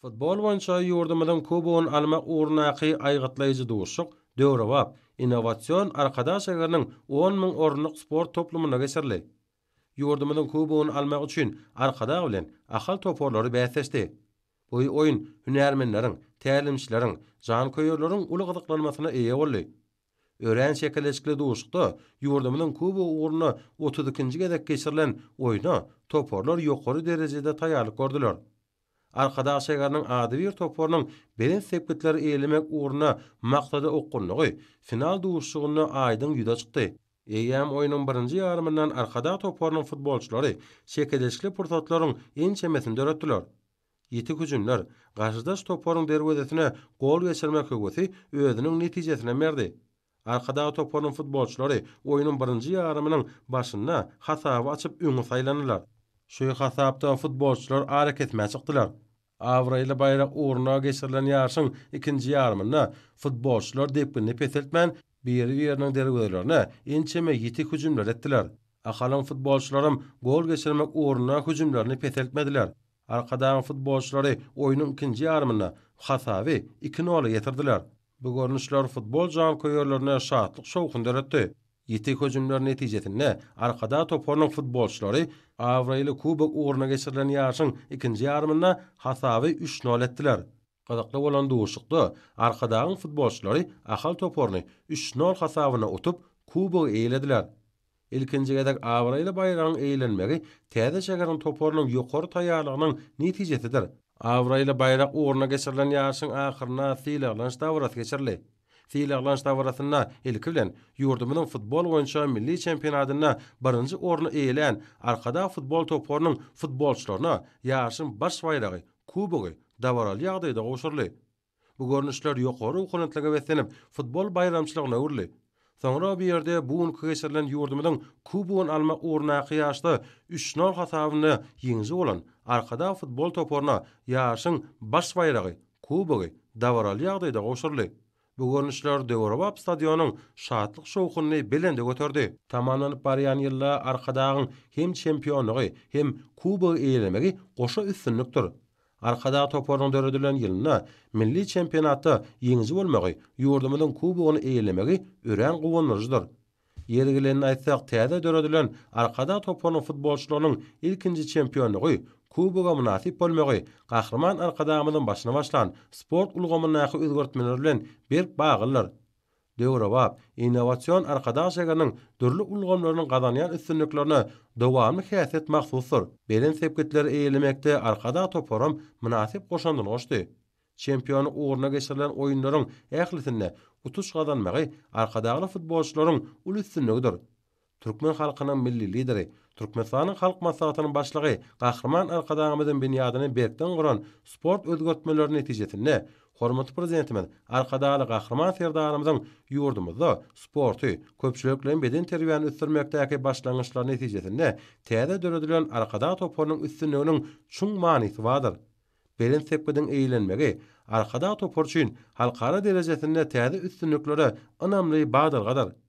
Futbol boýunça ýurdumyzyň kubogyny almak ugrundaky aýgytlaýjy duşuşyk döwrebap, innowasion Arkadag şäheriniň 10,000 orunlyk sport toplumynda geçirildi. Ýurdumyzyň kubogyny almak üçin Arkadag bilen Ahal toparlary bäsleşdi. Bu oýun hünärmenleriň, tälimçileriň, janköýerleriň uly gyzyklanmasyna eýe boldy. Örän çekeleşikli duşuşykda ýurdumyzyň kubogy ugrunda 32-nji gezek geçirilen oýna toparlar ýokary derejede taýýarlyk gördüler. Arkadag şäheriniň adybir toparynyň belent sepgitleri eýelemek ugrunda maksada okgunlygy final duşuşygynda aýdyň ýüze çykdy. Eýýäm oýnuň birinji ýarymyndan Arkadag toparynyň futbolçylary çekeleşikli pursatlaryň ençemesini döretdiler. Ýiti hüjümler, garşydaş toparyň derwezesine gol geçirmek höwesi özüniň netijesinem berdi. Arkadag toparynyň futbolçylary oýnuň birinji ýarymynyň başynda hasaby açyp öňe saýlandylar. Şu hasapda futbolçylar arakesmä çykdylar. Abraýly baýrak ugrunda geçirilen ýaryşyň ikinji ýarymynda futbolçylar depginini peseltmän, biri-biriniň derwezelerine ençeme ýiti hüjümler etdiler. Ahalyň futbolçylaram gol geçirmek ugrunda hüjümlerini peseltmediler. Arkadagyň futbolçylary oýnuň ikinji ýarymynda hasaby iki nola ýetirdiler. Bu görnüşler futbol janköýerlerine şatlyk-şowhun döretdi. Ýiti hüjümler netijesinde Arkadag toparynyň futbolçylary abraýly kubok ugruna geçirilen ýaryşyň ikinji ýarymynda hasaby üç nol etdiler. Gyzykly bolan duşuşykda Arkadagyň futbolçylary Ahal toparyny üç nol hasabynda utup, kubogy eýelediler. Ilkinji gezek abraýly baýragyň eýelenmegi täze şäheriň toparynyň ýokary taýýarlygynyň netijesidir. Abraýly baýrak ugrunda geçirilen ýaryşyň ahyrynda sylaglanyş dabarasy geçirildi. Sylaglanyş dabarasynda ilki bilen ýurdumyzyň futbol boýunça milli çempionatynda birinji orny eýelän Arkadag futbol toparynyň futbolçylaryna ýaryşyň baş baýragy, kubogy dabaraly ýagdaýda gowşuryldy. Bu görnüşler ýokary ruhubelentlige beslenip, futbol baýramçylygyna öwrüldi. Soňra bu ýerde bu günki geçirilen ýurdumyzyň kubogyny almak ugrundaky ýaryşda üç nol hasabynda ýeňiji bolan Arkadag futbol toparyna ýaryşyň baş baýragy, kubogy dabaraly ýagdaýda gowşuryldy. Bu görnüşler döwrebap stadionyň şatlyk-şowhunyny belende göterdi. Tamamlanyp barýan ýylda Arkadagyň hem çempionlygy, hem kubogy eýelemegi goşa üstünlikdir. Arkadag toparynyň döredilen ýylynda milli çempionatda ýeňiji bolmagy, ýurdumyzyň kubogyny eýelemegi örän guwandyryjydyr. Ýeri gelende aýtsak, täze döredilen Arkadag toparynyň futbolçylarynyň ilkinji çempionlygy, kuboga mynasyp bolmagy Gahryman Arkadagymyzyň başyny başlan sport ulgamyndaky özgertmeler bilen berk baglydyr. Döwrebap, innowasion Arkadag şäheriniň dürli ulgamlarynyň gazanýan üstünliklerine dowamly häsiýet mahsusdyr. Belent sepgitleri eýelemekde Arkadag toparam mynasyp goşandyny goşdy. Çempionlyk ugrunda geçirilen oýunlaryň ählisinde utuş gazanmagy arkadagly futbolçylaryň uly üstünligidir. Türkmen halkynyň Milli Lideri, Türkmenistanyň Halk Maslahatynyň Başlygy Gahryman Arkadagymyzyň binýadyny berkden guran sport özgertmeleri netijesinde hormatly Prezidentimiz Arkadagly Gahryman Serdarymyzyň ýurdumyzda sporty, köpçülikleýin bedenterbiýäni ösdürmekdäki başlangyçlary netijesinde täze döredilen Arkadag toparynyň üstünliginiň çuň manysy bardyr. Belent sepgidiň eýelenmegi Arkadag topary üçin halkara derejesinde täze üstünliklere ynamly badalgadyr.